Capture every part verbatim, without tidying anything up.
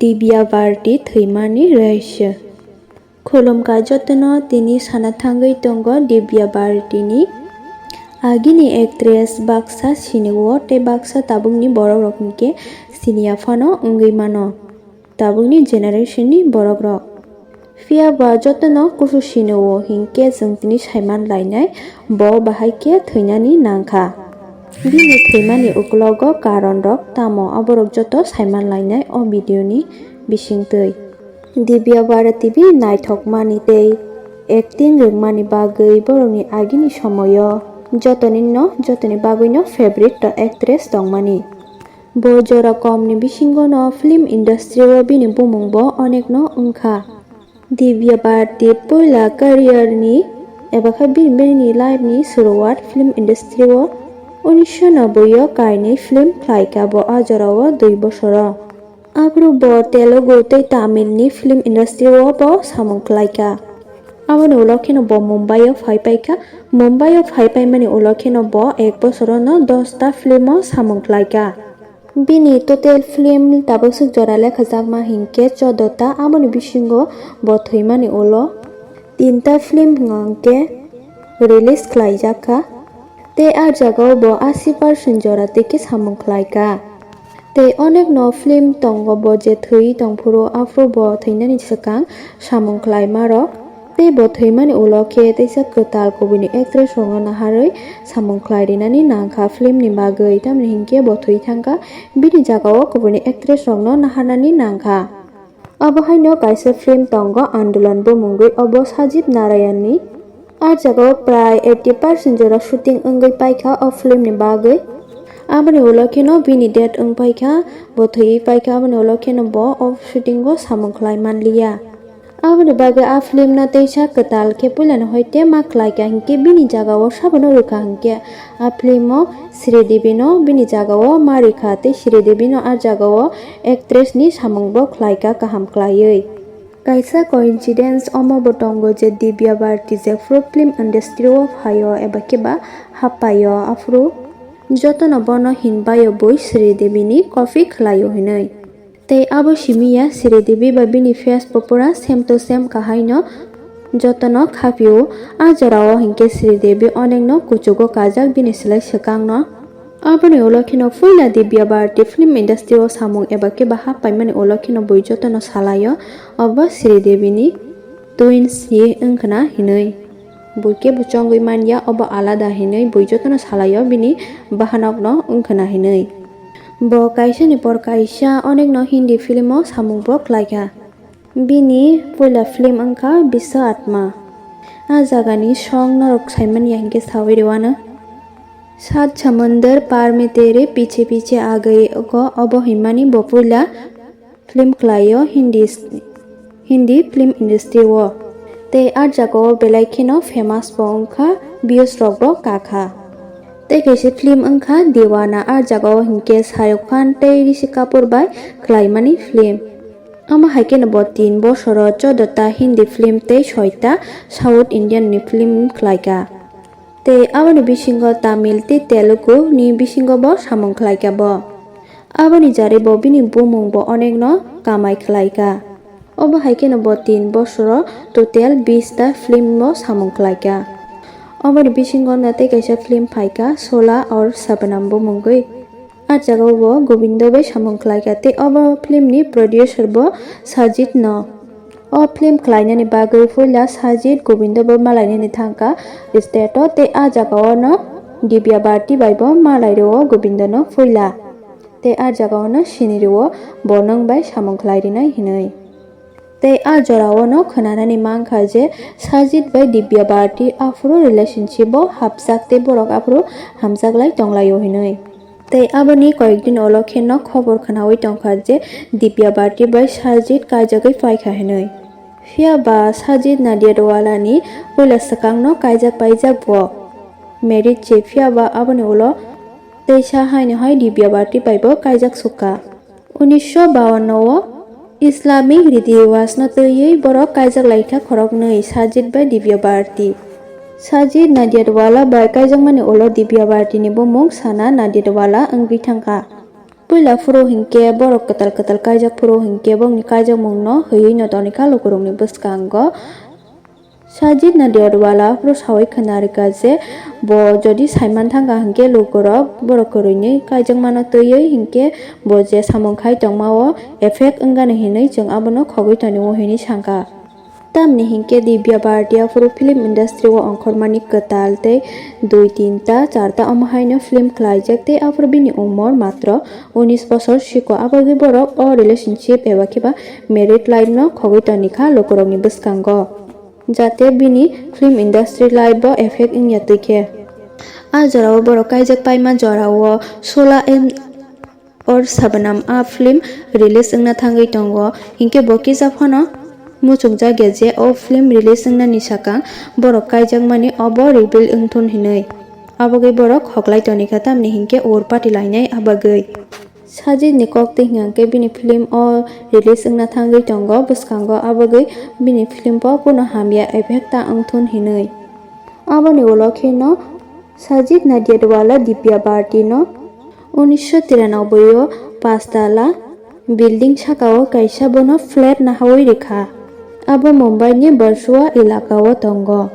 Divya Bharti thwimani rahasya. Khulumkha jotono, tini sana thangwi tongo Divya Bhartini. Agini actress baksa sinio tei baksa tabukni borokrok hinkhe siniya phano wngwi mano. Tabukni generationni borokrok. Phiya ba jotono kusu sinio hinkhe chwng tini saiman lainai, bo bahai khe thwinani nangkha. Bini thwimani uklogo karonrok tamo, aborok joto saiman lainai o videoni bisingtwi. Divya Bharati bini naithokmani tei acting rwngmani bagwi borokni agini somoio jotonino, jotoni bagwino favorite actress tongmani. Bo jora komni bisingono film industry-o bini bumungbo onekno wngkha. Divya Bharti puila career-ni eba khe bini, bini life-ni suruwat film industry-o unisho noboi-o kainwi film khlaikha bo a jorao dui bosoro. Aphuru bo Telugu tei Tamil-ni film industry-o bo samung khlaikha. Aboni ulo kheno bo Mumbai-o phai paikha. Mumbai-o phai paimani ulo kheno bo ek bosorono dosta film-o samung khlaikha. Bini total film tabuk swk jora lekhajakma hinkhe choddo ta, aboni bisingo bo thwimani ulo tinta film hwnkhe release khlaijakha. Tei ah jagao bo asi percent jora twi khe samung khlaikha. Tei onekno film tongo bo je thwi tongphuru, aphuru bo thwinani swkang samung khlaimarok. Tei bo thwimani ulo khe teisa kwtal kubuini actress rokno naharwi samung khlai rinani nangkha film ni bagwi, tamni hinkhe bo thwi thangkha, bini jagao kubuini actress rokno naharnani nangkha. Obo haino kaisa film tongo Andolon bumungwi, obo Sajid Narayan ni. Ah jagao prai eighty percent jora shooting wngwi paikha o film ni bagwi. Aboni ulo kheno bini death wng paikha, bo thwi paikha, aboni ulo kheno bo o shooting o samung khlai manliya. Aboni bagwi a film no teisa kwtal khe puilano hoite ma khlaikha hinkhe bini jagao sabono rwkha hinkhe a film o Sridevi no bini jagao ma rikha tei Sridevi no a jagao actress ni samung bo khlaikha kaham khlaiwi. Kaisa coincidence omo bo tongo je Divya Bharti jephru film industry o phaio eba khe ba happaio aphuru jotono bono hinbaio bui Sridevi ni copy khlaio hinwi. Tei abo simi ya, Sridevi ba bini face bo pura same to same kahaino jotono khapio. A jorao hinkhe Sridevi onekno kuchugo kajak bini slai swkangno. Aboni ulo kheno puila Divya Bharti film industry o samung eba khe bahap paimani ulo kheno bui jotono salaio obo Sridevi ni twins hi wngkhna hinwi. Bui khe bo chongwi manya, obo alada hinwi bui jotono salaio bini bahanokno wngkhwna hinwi. Bo kaisani por kaisa onekno Hindi film o samung bo khlaikha. Bini puila film wngkha Biswa Atma. A jagani song norok saimanya hinkhe sawi rwano. Saat Samundar Paar Mein Tere Piche Piche Aa Gaye, obo hinmani bo puila film khlaio Hindi, Hindi film industry o. Tei ah jagao belai kheno famous bo wngkha, views rok bo kakha. Tei kaisa film wngkha Deewana, ah jagao hinkhe Shah Rukh Khan tei Rishi Kapoor bai khlaimani film. Omo hai kheno bo tin bosoro choddo ta Hindi film tei soi ta South Indian ni film khlaikha. Tei aboni bisingo Tamil tei Telugu ni bisingo bo samung khlaikha bo. Aboni jarwi bo bini bumung bo onekno kamai khlaikha. Obo hai kheno bo tin bosoro total bis ta film o samung khlaikha. Oboni bisingo no tei kaisa film phaikha Shola Aur Shabnam bumungwi. Ah jagao bo Govindo bai samung khlaikha tei obo film ni producer bo Sajid no. O film khlainani bagwi puila Sajid Govindo bo malainani thangkha state o tei ah jagao no Divya Bharti bai bo malai rwo Govindo no puila. Tei ah jagao no sini rwo bo nwng bai samung khlai rinai hinwi. Tei ah jorao no khwnanani mankha je Sajid bai Divya Bharti aphuru relationship o hapjak tei borok aphuru hamjaklai tonglaio hinwi. Tei aboni koyekdin ulo khe no khobor khwnawi tongkha je Divya Bharti bai Sajid kaijagwi paikha hinwi. Phiya ba Sajid Nadiadwala ni puila swkang no kaijak paijak bo. Marriage se phiya ba aboni ulo teisa haino hai Divya Bharti bai bo kaijak sukha. Unisho bawanno o Islamic riti riwaj no twiwi borok kaijak laikha khoroknwi Sajid bai Divya Bharti. Sajid Nadiadwala bai kaijakmani ulo Divya Bharti ni bumung Sana Nadiadwala wngwi thangkha. Puila phuru hinkhe borok kwtal kwtal kaijak phuru hinkhe bongni kaijakmungno hwiwi no tonikha lukurokni bwskango. Sajid Nadiadwala aphuru sawi khwnarikha je bo jodi saiman thangkha hinkhe lukurok borok kwrwini kaijakmano twiwi hinkhe bo je samung khai tongmao effect wngani hinwi chwng abono khogwi tonio hinwi sankha. Tamni hinkhe Divya Bharti aphuru film industry o ongkhormani kwtal tei dui tinta charta omo haino film khlaijak tei aphuru bini umor matro unis bosor siko, abagwi borok o relationship eba khiba married life no khogwi tonikha lukurokni bwskango, jate bini film industry life bo effect wngya twi khe. A jorao borok kaijak paima jorao Sola and Or Sabanam a film release wngna thangwi tongo, hinkhe bo kisa phano muchungjak ya je o film release wngnani sakang borok kaijakmani obo reveal wngthun hinwi. Abagwi borok hoklai tonikha, tamni hinkhe ur pati lainai abagwi. Sajid ni kok twi hwnkhe bini film o release wngna thangwi tongo bwskango, abagwi bini film bo kunu hamya effect ta wngthun hinwi. Aboni ulo kheno Sajid Nadiadwala Divya Bharti no unisho tiranoboi o pachtala building saka o kaisa bono flat nahawi rikha. Abo Mumbai ni Barsua elaka o tongo.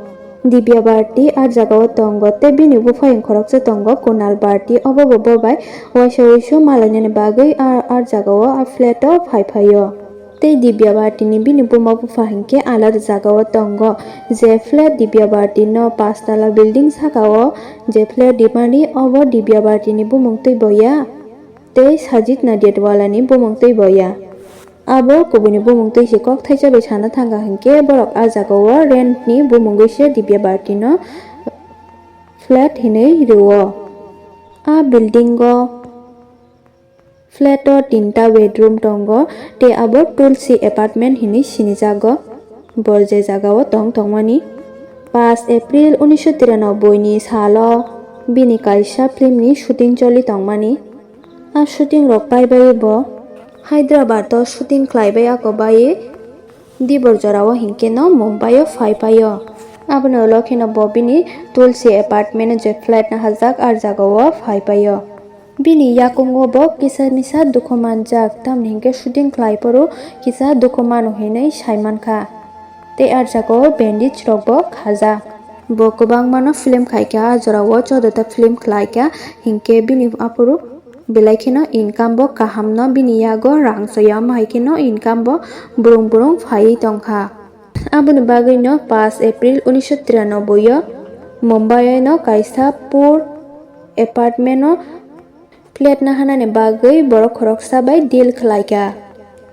Divya Bharti a jaga o tongo tei bini buphayung khoroksa tongo Kunal Bharti, obo bo bobai waisa wuisu malainani bagwi a, a jaga o a flat o phai phaio. Tei Divya Bharti ni bini buma bupha hinkhe alada jaga o tongo. Je flat Divya Bharti no pachtala building saka o je flat rimani obo Divya Bharti ni bumung twi boya tei Sajid Nadiadwala ni bumung twi boya. Abo kubuni bumung twi se kok thaisa bai sana thangkha hinkhe borok a jaga o rent ni bumungwi se Divya Bharti no flat hinwi rwo. A building o Flat o tinta bedroom tongo tei abo Tulsi Apartment hinwi sinijago. Bo je jagao tong tongmani. Paanch April unisho tiranoboi ni salo bini kaisa film ni shooting choli tongmani. A shooting rok paibai bo Hyderabad o shooting khlaibai ako bai. Dibor jorao hinkhe no Mumbai o phai paio. Aboni ulo kheno bo bini Tulsi Apartment o je flat nahajak, ah jagao phai paio. Bini yakungo bo kisa misa dukhu manjak, tamni hinkhe shooting khlai phuru kisa dukhu mano hinwi sai mankha. Tei ah jagao bandage rok bo khajak. Bo kwbangmano film khaikha, ah jorao chodota film khlaikha, hinkhe bini aphuru belai kheno income bo kaham no, bini yago rang soya, omo hai kheno income bo brung brung phaiwi tongkha. Aboni bagwi no paanch April unisho tiranoboi o Mumbai no kaisa poor apartment o flat naharnani bagwi borok khoroksa bai deal khlaikha.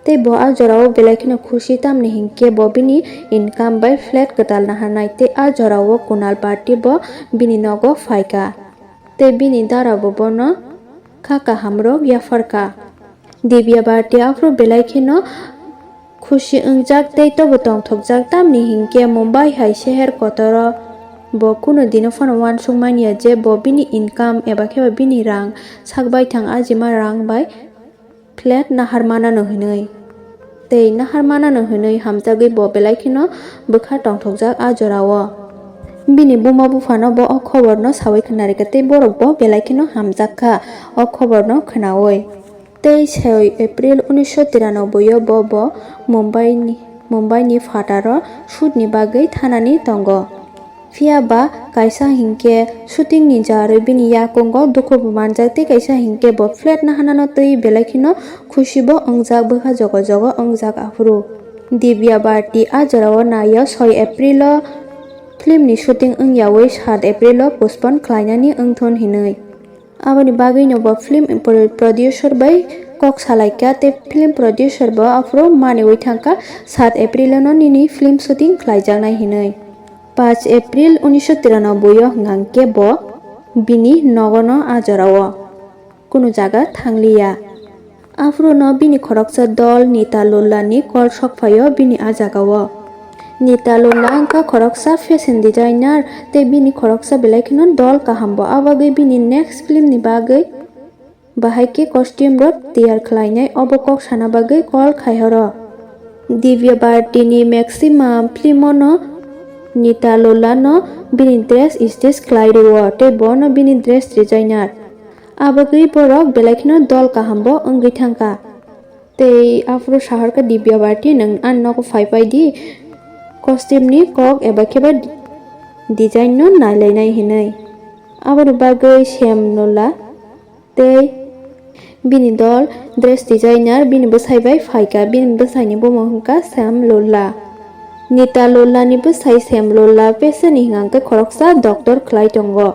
Tei bo ah jorao belai kheno khusi, tamni hinkhe bo bini income bai flat kwtal naharnai tei ah jorao Kunal Bharti bo bini nogo phaikha. Tei bini dara bo bono kha kahamrok yapharkha. Divya Bharti aphuru belai kheno khusi wngjak tei tobo tongthokjak, tamni hinkhe Mumbai hai seher kotoro bo kunu dino phano uansuk manya je bo bini income eba khe ba bini rang sak baithang ajima rang bai flat nahar manano hinwi. Tei nahar manano hinwi hamjagwi bo belai kheno bwkha tongthokjak ah jorao. Bini buma buphano bo o khoborno sawi khwnarikha tei borok bo belai kheno hamjakha o khoborno khwnawi. Tei soi April unisho tiranoboi o bo bo Mumbai ni, Mumbai ni phataro shoot ni bagwi thanani tongo. Phiya ba kaisa hinkhe shooting ni jarwi bini yakungo dukhu bo manjak tei kaisa hinkhe bo flat naharnano twi belai kheno khusi bo wngjak, bwkha jogo jogo wngjak aphuru. Divya Bharti ah jorao naio soi April o film ni shooting wngyawi saat April o postpone khlainani wngthun hinwi. Aboni bagwino bo film pro-, producer bai kok salaikha tei film producer bo aphuru maniwi thangkha saat April o no nini film shooting khlaijaknai hinwi. Paanch April unisho tiranoboi o hwnkhe bo bini nogono ah jorao kunu jaga thangliya. Aphuru no bini khoroksa dol Nita Lolla ni call sok phaio bini ah jagao. Nita Lolla wngkha khoroksa fashion designer tei bini khoroksa belai kheno dol kaham bo, abagwi bini next film ni bagwi bahai khe costume rok tiyar khlainai, obo kok sana bagwi call khaihoro. Divya Bharti ni maximum film o no Nita Lola no bini dress stitch khlai rwo tei bono bini dress designer. Abagwi borok belai kheno dol kaham bo wngwi thangkha. Tei aphuru saharkha Divya Bharti, "Nwng ani nogo phai pai di, costume ni kok eba kheba design no nailainai," hinwi. Aboni bagwi Sam Lola tei bini dol dress designer bini bwsai bai phaikha. Bini bwsaini bumung hwnkha Sam Lola. Nita Lola ni bwsai Sam Lola pesa ni hwnkhe khoroksa doctor khlai tongo.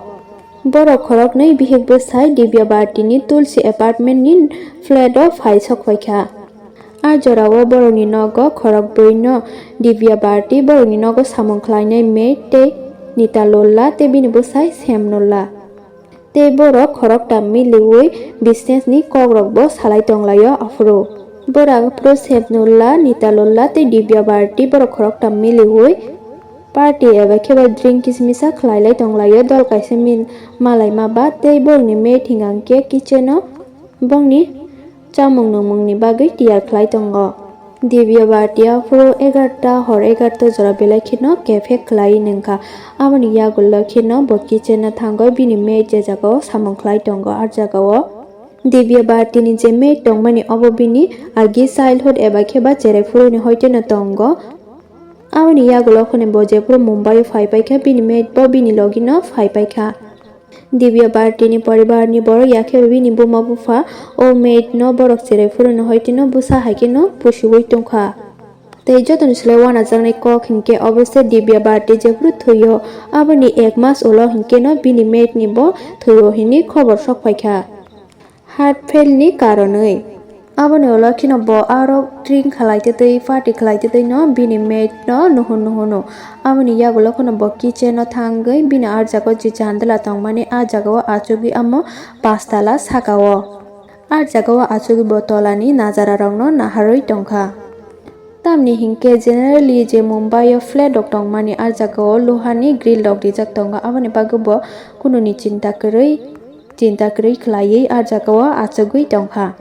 Borok khoroknwi bihik bwsai Divya Bharti ni Tulsi apartment ni flat o phai sok phaikha. A jorao borokni nogo khorokbrwi no Divya Bharti, borokni nogo samung khlainai maid tei Nita Lola tei bini bwsai Sam Lola. Tei borok khoroktham miliwi business ni kokrokbo salai tonglaio aphuru. Borok aphuru Sam Lola, Nita Lola tei Divya Bharti borok khoroktham miliwi party eba kheba drink kisimisa khlailai tonglaio dol kaisa mil malaima ba tei borokni maid hwnkhe kitchen o bongni chamung nungmungni bagwi tiyar khlai tongo. Divya Bharti aphuru egarta, hor egarta jora belai kheno cafe khlai nungkha. Aboni yagulo kheno bo kitchen o thangwi bini maid je jagao samung khlai tongo. A jagao Divya Bharti ni je maid tongmani obo bini agi childhood eba kheba cherai phuruni hoiteno tongo. Aboni yagulo kheno bo jephuru Mumbai o phai paikha, bini maid bo bini logino phai paikha. Divya Bharti ni poribar ni borok yakhe bini buma bupha o maid no borok cherai phuru no hoitino bwsa hai khe no pusiwi tongkha. Tei jotoni slai wanajaknai kok hinkhe obo se Divya Bharti jephuru thwio aboni ek mas ulo hinkhe no bini maid ni bo thwio hinwi khobor sok phaikha. Heart fail ni karonwi. Aboni ulo kheno bo aro drink khlai twtwi, party khlai twtwi no bini maid no nuhun nuhun no. Aboni yagulo kheno bo kitchen o thangwi bini a jagao je chandala tongmani a jagao achugwi amo pastala sakao. A jagao achugwi bo tolani najara rokno naharwi tongkha. Tamni hinkhe generally je Mumbai o flat rok tongmani a jagao luhani grill rok rijak tongo, aboni bagwi bo kununi chinta kwrwi, chinta kwrwi khlaiwi a jagao achugwi tongkha.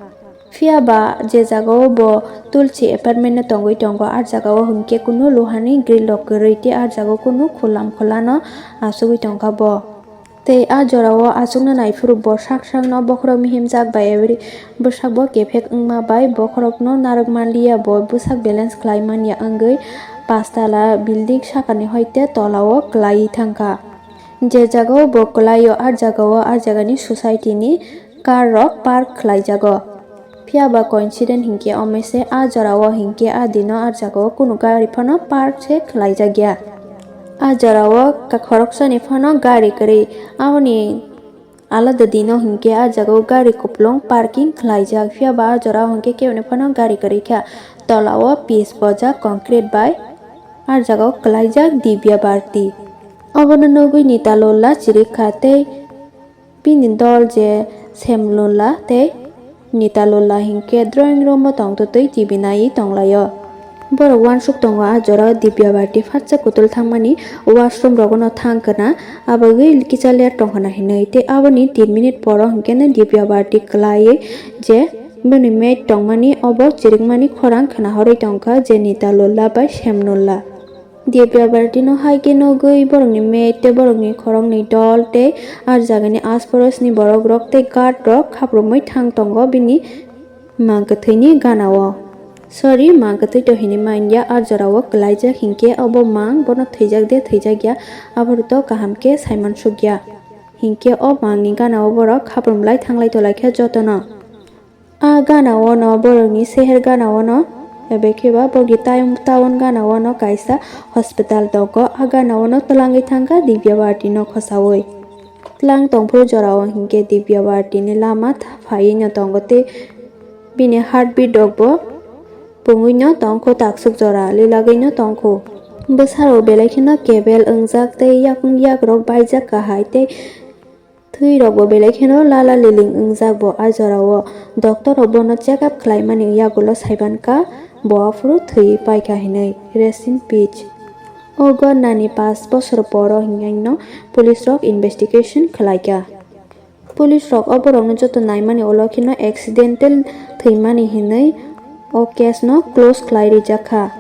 Phiya ba je jagao bo Tulsi apartment no tongwi tongo, a jagao hinkhe kunu luhani grill rok kwrwi tei a jagao kunu khulam khulano achugwi tongkha bo. Tei a jorao achukna naiphuru bo sak sakno bokhorok mihimjak bai every bwsakbo kephek wngma bai bokhorokno narwk manliya, bo bwsak balance khlai manya wngwi pastala building sakani hoite tolao kwlaiwi thangkha. Je jagao bo kwlaio, a jagao a jagani society ni car rok park khlaijago. Phiya ba coincident hinkhe omo se a jorao hinkhe a dino a jagao kunu gari phano park se khlaijakya. A jorao ka-, khoroksani phano gari kwrwi, aboni alada dino hinkhe a jagao gari kupulung parking khlaijak. Phiya ba a jorao hinkhe keboni phano gari kwrwi kha. Tolao pitch bojak concrete bai a jagao kwlaijak Divya Bharti. Obono nugwi Nita Lola chirikha tei bini dol je Sam Lola tei Nita Lola hinkhe drawing room o tongtwtwi T V naiwi tonglaio. Borok uansuk tongo a jorao Divya Bharti phatsa kutul thangmani, washroom rogono thang khna, abagwi kisa late tongkhna hinwi. Tei aboni tin minute poro hinkhe no Divya Bharti kwlaiwi je bini maid tongmani obo chirikmani khorang khna horwi tongkha je Nita Lola bai Sam Lola. Divya Bharti no hai khe nugwi borokni maid tei borokni khoroknwi dol tei a jagani asporosni borok rok tei guard rok khaprumwi thang tongo bini mang kwthwini ganao. Sorry, mang kwthwi to hinwi manya, a jorao kwlaijak hinkhe obo mang bono thwijak de thwijak ya, aboro to kaham khe saimansukya. Hinkhe o mangni ganao borok khaprum lai thanglai tolaikha jotono. A ganao no borokni seher ganao no, ebe khe ba borokni town, town ganao no kaisa hospital tongo. A ganao no twlangwi thangkha Divya Bharti no khosaui. Twlang tongphuru jorao hinkhe Divya Bharti ni lama phaiwi no tongo tei bini heartbeat rok bo pungwi no tongkho, taksuk jora lilagwi no tongkho. Bwsarok belai kheno kebel wngjak tei yakung yakrok baijak kahai tei thwi rokbo belai kheno lala liling wngjak bo. A jorao doctor rok bono check up khlaimani yagulo saibankha bo aphuru thwi paikha hinwi, rest in peace. O ghotnani pash bosor poro hinwi no police rok investigation khlaikha. Police rok o borokno joto naimani ulo kheno accidental thwimani hinwi o case no close khlai rijak kha.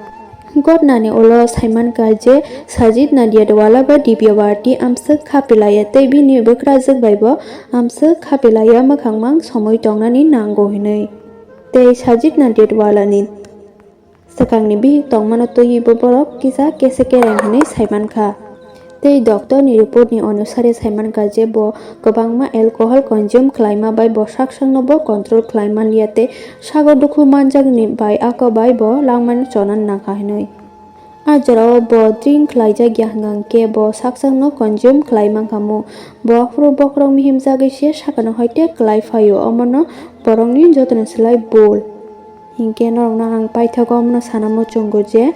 Gotnani ulo saimankha je Sajid Nadiadwala ba Divya Bharti amswk khapilaya tei bini bwkrajwk bai bo amswk khapilaya mwkhangmang somoi tongnani nango hinwi. Tei Sajid Nadiadwala ni swkangni bihik tongmano twiwi bo borok kisa kese kereng hinwi saimankha. Tei doctor ni report ni onusare saimankha je bo kwbangma alcohol consume khlaima bai bo sak sakno bo control khlai manliya tei sago dukhu manjakni bai ako bai bo langmani chonan nangkha hinwi. A jorao bo drink khlaijak ya hwnkhe bo sak sakno consume khlai mankha mu. Bo aphuru bokhorok mihimjagwi se sakano hoite klai phaio, omono borokni jotoni slai bul. Hinkhe norokno ang paithago omono sana muchungo je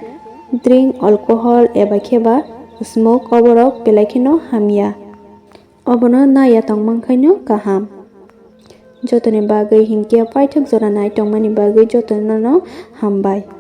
drink, alcohol eba khe ba smoke oborok belai kheno hamya. Obono naiya tongmankhaino kaham. Jotoni bagwi hinkhe paithak jora nai tongmani bagwi jotono hambai.